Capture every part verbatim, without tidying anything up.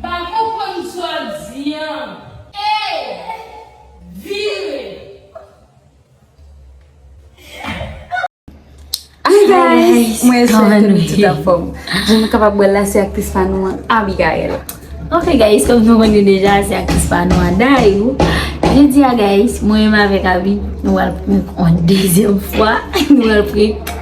Pa konprann sa w di an. Ey! Vire! Hi guys, mwen espere ke nou tout anfòm. Jan nou kapab wè l la, se aktris pa nou an, Abigail. Ok guys, kòm nou konnen deja, se aktris pa nou an, Dayou. Jodi a guys, mwen menm avèk Abi, nou pral prank yon dezyèm fwa. Nou pral prank.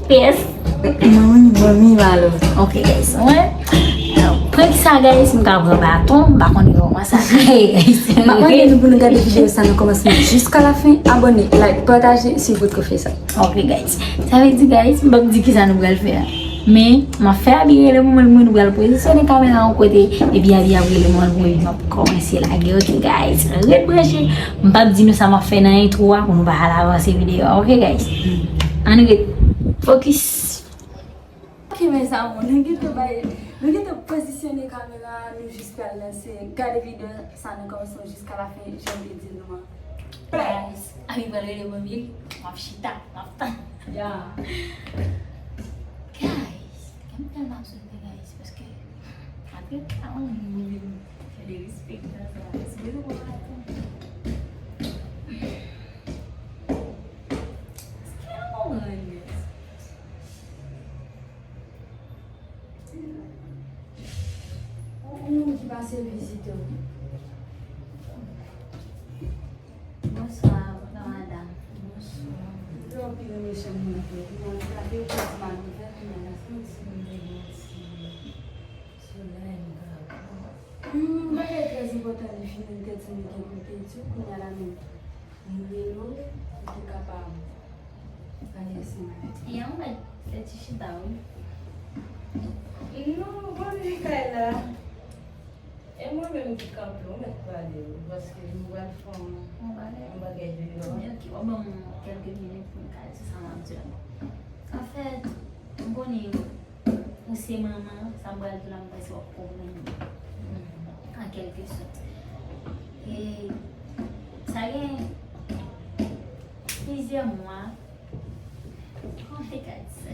P S. Manmi, manmi, malo. Ok guys, mwen. Prank sa guys, m ka pran baton, m pa konnen kòman sa ka ye guys. M ap mande nou pou nou gade videyo sa nan kòmansman jiska la fen. Abòne, like, pataje si w potko fè sa. Ok guys. Sa vle di guys, m p ap di kisa nou pral fè a. Men, m ap fè Abi rele mwen, mwen nou pral pozisyone kamera yon kote, epi Abi ap rele mwen pou m ap kòmanse lage, ok guys. Ret branche, m p ap di nou sa m ap fè nan entwo a pou nou pa al avanse videyo a, ok guys. Ann ret. Fokis. Ok mes amours, nou gentan bay, nou gentan pozisyone kamera a, nou jis pral lanse. Gade videyo sa nan kòmansman jiska la fen, jan m te di nou an. Guys, Abi pral rele mwen, m ap chita, m ap tann. Ya. Guys, kè m tèlman ap sote guys, paske apre ta yon moun fè de respek nan sa, se bezwen pou m atann. Eske yon moun guys? Yon moun ki pase vizite w. Bonswa, papa madanm. Bonswa. Mwen anpil renmen chanm mwen fè. Mwen gade yon ti mal mwen fè, kounye a la se yon ti moun de yon ti solèy m ka pran. Hmm, bagay trè enpòtan li fini tèt mwen gen pou te di w, kounye a la menm. M rele w pou te kapab pale ansanm avèk mwen. E an mèt fè ti chita wi. Non, bon li kay la. E mwen menm ki kanpe, ou mèt pale wi, paske nou pral fè yon bagay deyò. Ok, w ban m kèlke minit pou m ka di sa m ap di la. Anfèt, m konnen ou se manman, sa m pral di la, m panse w ap konprann li. An kèlke sòt. E sa gen plizyè mwa, kòman te ka di sa?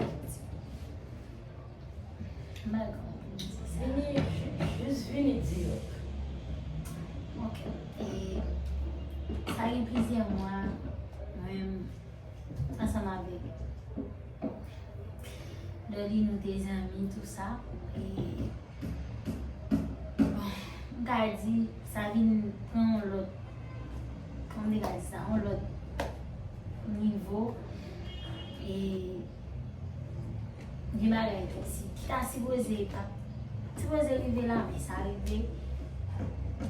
M pa konn kòman pou m di sa. Vini, jis vini dirèk. Ok. E sa gen plizyè mwa, mwen menm ansanm avèk Dolly, nou te zanmi, tou sa. E, bon, m ka di, sa vin pran yon lòt, kòman m te ka di sa, yon lòt nivo. E, gen bagay ki, ki ta sipoze, pa t sipoze rive la, men sa rive.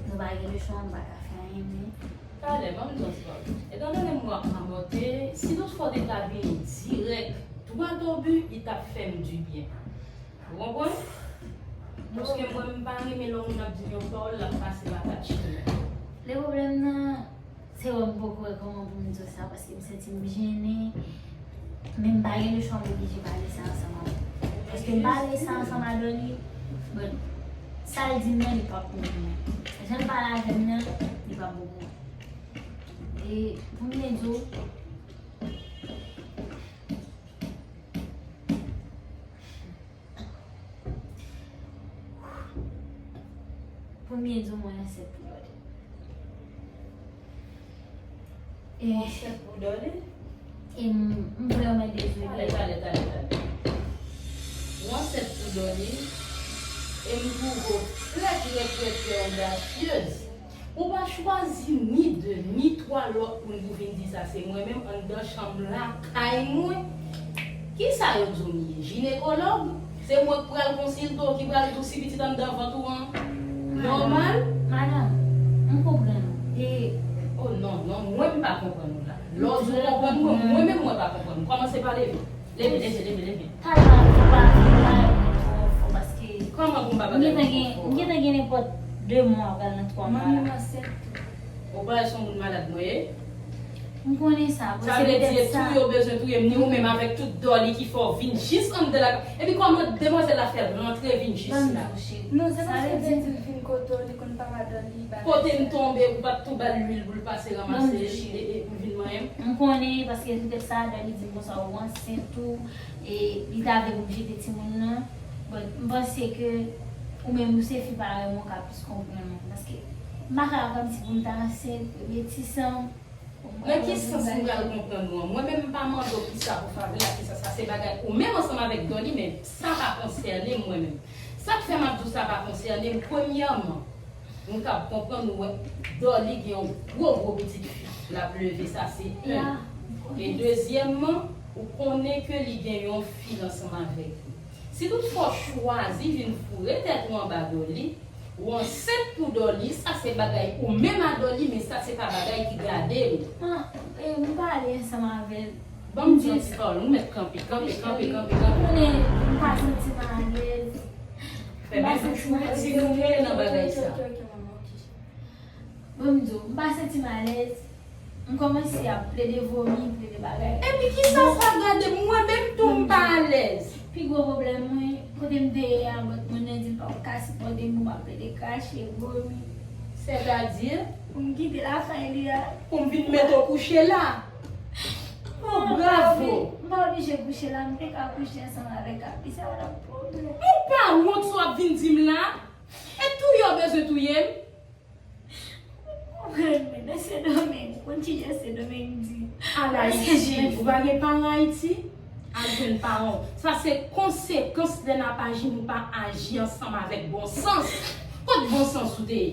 Nou pa gen lechwa, nou pa ka fè anyen, men Talè, ban m di w ti bagay. Etandone m wè w ap mamote, si toutfwa w te ka vini dirèk, droit au but, li t ap fè m dibyen. Ou konprann? Paske mwen, m pa renmen lè yon moun ap di m yon pawòl, l ap pase pa kat chimen. Le pwoblèm nan, se wè m poko wè kòman pou m di w sa, paske m santi m jennen. Men m pa gen lechwa, m oblije pale sa ansanm avè l. Paske m pale sa ansanm a Dolly, but sa l di m nan, li p ap bon pou mwen. Jan l pale avè m nan, li p ap bon pou mwen. E pou m byen di w, pou m byen di w, mwen ansent pou Dolly. E, ou ansent pou Dolly? E m, m vrèman dezole. Talè, talè, talè, talè. Ou ansent pou Dolly, e m twouve w trè, trè, trè, trè odasyez. Ou pa chwazi ni de, ni twa lòt moun pou vin di sa se mwen menm anndan chanm lakay mwen. Kisa yo di w m ye? Jinekològ? Se mwen k pral konsilte w, ki pral di w si pitit anndan vant ou an nòmal? Madanm, m konprann ou. E. Oh non, non, mwen m pa konprann ou la. Lè w di w konprann mwen, mwen menm mwen pa konprann ou. Kòmanse pale vit. Leve, leve, leve, leve. Talè a, fò pa, fò pa twò fò, paske. Kòman pou m pa pale twò fò? M gentan gen nenpòt de mwa, pral nan twa mwa la. Manmi m ansent tou. Ou pa wè se yon moun malad mwen ye? M konnen sa, bon, se petèt sa. Sa vle di e touye w bezwen touye m, ni ou menm avèk tout Dolly ki fè w vin jis anndan la. Epi kòman demwazèl la fè rantre vin jis la? Non, se paske m te di l vin kote w, li konn papa Dolly, bagay sa. Kote m tonbe, ou pa t tou ba l lwil pou l pase ranmase e, e, e pou l vin manyen m? M konnen, paske se petèt sa, Dolly di m konsa ou ansent tou, e li ta vle pou m jete timoun nan. But m panse ke Ou menm ou se fi parèy mwen, ou ka plis konprann mwen. Paske m pa ka kòmsi pou m ta ansent, premye ti san. Nan ki sans m pral konprann ou an? Mwen menm m pa mande w kisa pou favè a, kisa sa, se bagay ou menm ansanm avèk Dolly, men sa pa konsène m mwen menm. Sa k fè m ap di w sa pa konsène m, premyèman, m kab konprann ou wè Dolly gen yon gwo gwo pitit fi l ap leve, sa se youn. E dezyèmman, ou konnen ke li gen yon fi l ansanm avèk li. Si toutfwa w chwazi vin foure tèt ou anba Dolly, ou ansent pou Dolly, sa se bagay ou menm a Dolly, men sa se pa bagay ki gade m. Ah, e, m pale ansanm avè l. Ban m di yon ti pawòl, ou mèt kanpe, kanpe, kanpe, kanpe, kanpe. Konnen, m pa santi m alèz. Fè byen, ti nou mele nan bagay sa. Ban m di w, m pa santi m alèz. M kòmanse ap plede vomi, plede bagay. Epi kisa sa gade m? Mwen menm tou m pa alèz. Pi gwo pwoblèm mwen, kote m te ye a, bòt mwen nan di l pa ka sipòte m, pou m ap plede krache, vomi. Sètadi? Pou m kite lakay li a. Pou m vin mete w kouche la? Oh, bravo! M pa oblije kouche la, m te ka kouche ansanm avèk Abi, sa pa t ap pwoblèm. Ou pa wont sa w ap vin di m la? E touye w bezwen touye m? Ou konprann mwen, nan Sendomeng, ou konn kijan Sendomeng di. Al Ayiti, ou pa gen paran Ayiti? Al jwenn paran w. Sa se konsekans lè n ap aji, nou pa aji ansanm avèk bon sans. Kot bon sans ou te ye?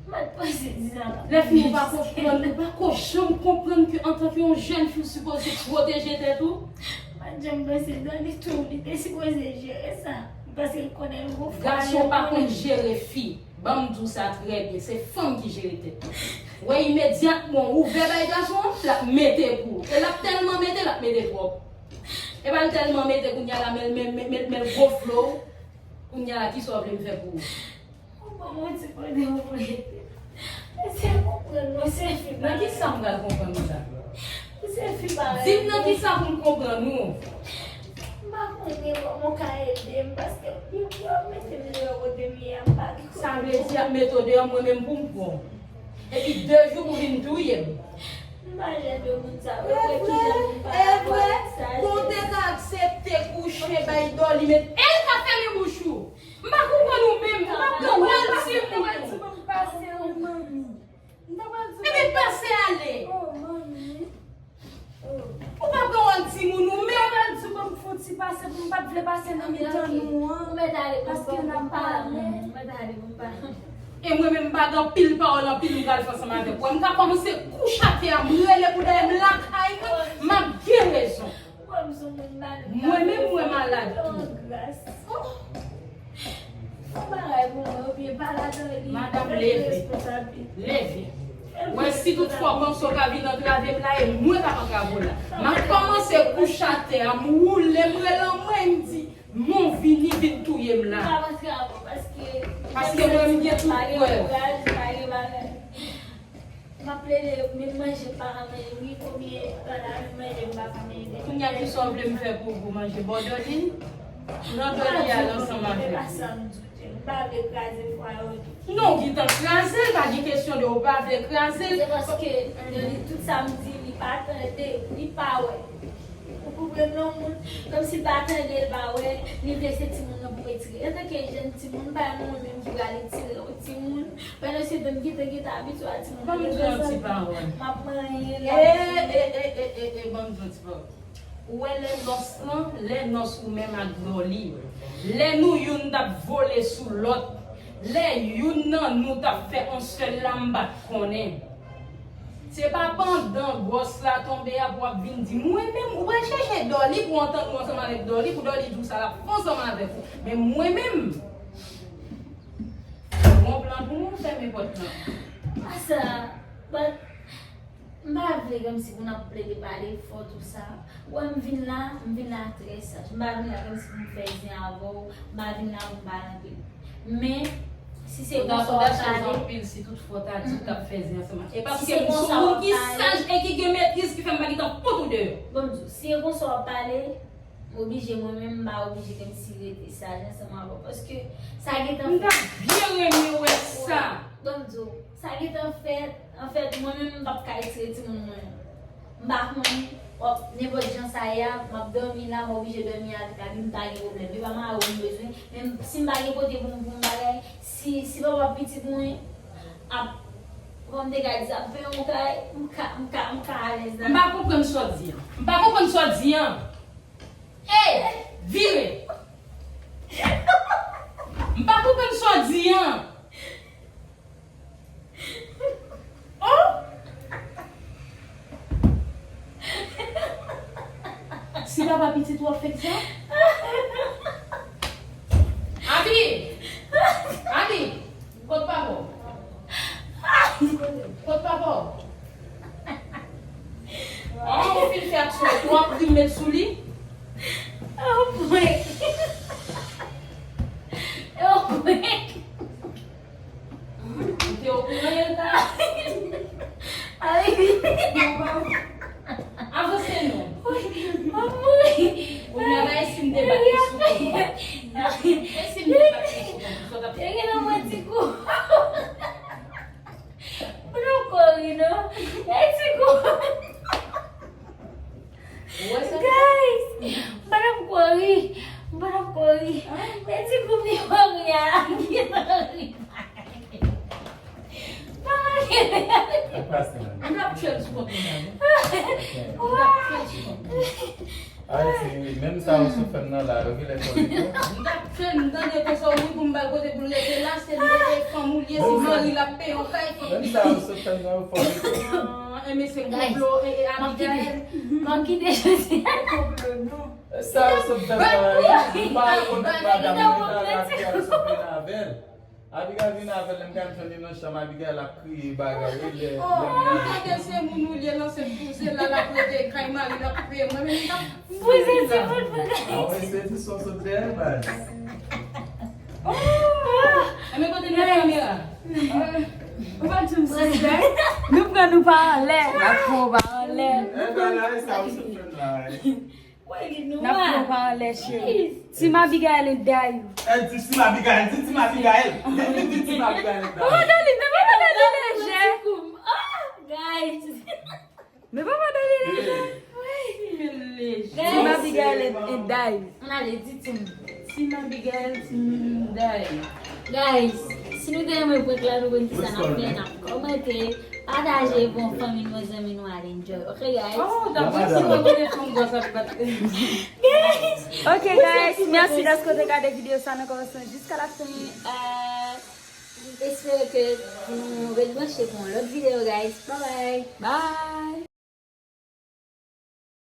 M pa t panse di sa. Lè fini ou pa konprann, ou pa ko janm konprann ke antanke yon jèn fi ou sipoze pwoteje tèt ou? M pa t janm panse sa ditou, li te sipoze jere sa. Paske l konnen l gon fwa. Gason pa konn jere fi. Ban m di w sa trè byen, se fanm ki jere tèt li. Ou wè imedyatman ou ouvè bay gason an, l ap mete pou ou. E l ap tèlman mete, l ap mete twòp. E pa l tèlman mete kounye a la, men l men, men, men, men l gonfle w. Kounye a la, kisa w vle m fè pou ou? Ou ban m yon ti kote pou m rete. Mesye konprann mwen, se fi pa. Nan kisa m pral konprann ou la? Se fi pa. Di m nan kisa pou m konprann ou? M pa konnen kòman w ka ede m, paske yo, yo mete m deyò kote m ye a, m pa gen kote. Sa vle di y ap mete w deyò, mwen menm pou m pran w. Epi de jou pou vin touye m. M pa jan de moun sa yo, wè kijan pou m pa avè sa. Bon, w te ka aksepte kouche bay Dolly, men e l ka fèmen bouch ou. M pa konprann ou menm, ou pa pran wòl timoun. Epi pase ale. Ou pa pran wòl timoun ou menm. Ou mèt ale pou m pa, ou mèt ale pou m pa. E mwen menm m pa gen anpil pawòl anpil m pral fè ansanm avèk ou. M ka kòmanse kouche atè a, m rele pou dèyè m lakay mwen, m ap gen rezon. Mwen menm mwen malad tou. Madanm, leve. Leve. Wè si toutfwa w panse w ka vin antrave m la, e mwen k ap antrave w la. M ap kòmanse kouche atè a, m woule, m rele anmwey, m di, non, vini, vin touye m la. Paske mwen m gen tout prèv. M ap plede, menm manje m pa ka manje, wi, konbyen tan la, menm manje m pa ka manje. Kounye a, kisa w vle m fè pou ou pou manje? Ba w Dolly? Pran Dolly al ansanm avèk ou. M pa vle kraze fwaye w tou. Non, ou gentan kraze l, pa gen kesyon de ou pa vle kraze l. Se paske Dolly, tout sa m di, li pa tande, li pa wè. Ou konprann non moun, kòmsi l pa tande, l pa wè, li vle se timoun nan pou retire. Antanke jèn timoun, pa yon moun menm ki pral retire yon timoun. Pandan se tan, m gentan, gentan abitye a timoun. Ban m di w yon ti pawòl. M ap manyen la. E, e, e, e, e, e, ban m di w yon ti pawòl. Ou wè lè nòs lan, lè nòs ou menm ak Dolly, lè nou youn t ap vole sou lòt, lè youn nan nou t ap fè yon sèl la, m pa t konnen. Se pa pandan gwòs la tonbe a pou w ap vin di, mwen menm, ou pral chèche Dolly pou w antann ou ansanm avèk Dolly, pou Dolly di w sa l ap fè ansanm avèk ou. Men mwen menm, gon plan pou mwen, fèmen pòt lan. Pa sa, but, m pa vle kòmsi pou n ap plede pale fò tou sa. Ou wè m vin la, m vin la trè saj. M pa vin la kòmsi pou m fè zen avè w, m pa vin la pou m pale anpil. Men, si se konsa w ap pale. Anpil si toutfwa w ta di w t ap fè zen ansanm ak. E paske m se yon moun ki saj e ki gen metriz ki fè m pa gentan fout ou deyò. Bon, m di w, si e konsa w ap pale, m oblije, mwen menm, m pa oblije kòmsi rete saj ansanm avè w. Paske sa gentan fèt. M t ap byen renmen wè sa. Bon, m di w, sa gentan fèt. Anfèt, mwen menm, m p ap ka retire timoun mwen. M pa konnen. Wap, nenpòt jan sa ye a, m ap dòmi la, m oblije dòmi avèk Abi, m pa gen pwoblèm. E pa mari w m bezwen, men si m pa gen kote pou m, pou m bagay, si, si papa pitit mwen ap, kòman m te ka di sa, ap peye yon kay, m ka, m ka, m ka alèz la. M pa konprann sa w di an. M pa konprann sa w di an. Ey! Vire! M pa konprann sa w di an. Oh! Si papa pitit ou ap fè sa? Abi! Abi! Kot papa w? Kot papa w? Oh, ou fin fè aksyon, ou ap ri met sou li? Oh, boy! Oh, boy! Ou te okouran, Yelda? Ay. Avanse non. Mwen mouri. Ou nan la, e si m te bat li sou kont ou? E si m te bat li sou kont ou, sa w t ap fè? Te gen nan mwen ti kou. Mwen nan kò ri non. E ti kou. Ou wè sa? Guys, m pa t ap kwè ri. M pa t ap kwè ri. Men ti kou m li wè ri a, ki ri. Pa ri. Sa k pase, man? M t ap tchwe l sou kont mwen la, wi. M t ap tchwe l sou kont mwen. Ayiti, menm sa ou sot fè m nan la, yo genlè fè w li tou. M t ap tchwe l, m tande konsa, wi, pou m ba l kote pou l rete la, se li, e fanm ou l ye, se mari l ap peye yon kay, fanm. Menm sa ou sot fè m nan, yo fè w li tou. Ah, e mesye konplo, e, e Abigail. M ap kite jodi a. Konplo, non. Sa yo sot fè m nan, m pa rekonèt madanm mwen, m ta ka fè al sot vin avè l. Abigail vin avè l, lè m gade jan li nan chanm, Abigail ap kriye bagay, wi, lè, lè m nan. Ou tande se moun ou l ye, nan se pou se la l ap rete kay mari l ap peye. Mwen menm m t ap. Poze ti bout pou gade. Ah, wi, se di son sot dèyè, baz. Oh! E men kote nou kamera? Ou pa di m sispèk? Nou pran nou pa anlè. N ap pran w pa anlè. E, bagay sa, ou sot fè m la, wi. N ap pran w pa anlè, cheri. Team Abigail and Dayou. El di Team Abigail, di Team Abigail. Li, li di Team Abigail and Dayou. Papa Dali, men papa Dali lejè. Oh, guys. Men papa Dali lejè. Team Abigail and, and Dayou. Ann ale, di Team. Team Abigail, Team Dayou. Guys, si nou te renmen prank la, nou konn kisa n ap fè, n ap kòmante, pataje pou fanmi nou, zanmi nou al enjoy. Ok, guys? Oh, ta bon, si mwen kote fanm gòs ap bat. Guys! Ok, guys, mèsi dèske w te gade videyo sa nan kòmansman jiska la fen. Euh, m espere ke nou rebranche pou yon lòt videyo, guys. Bye bye! Bye!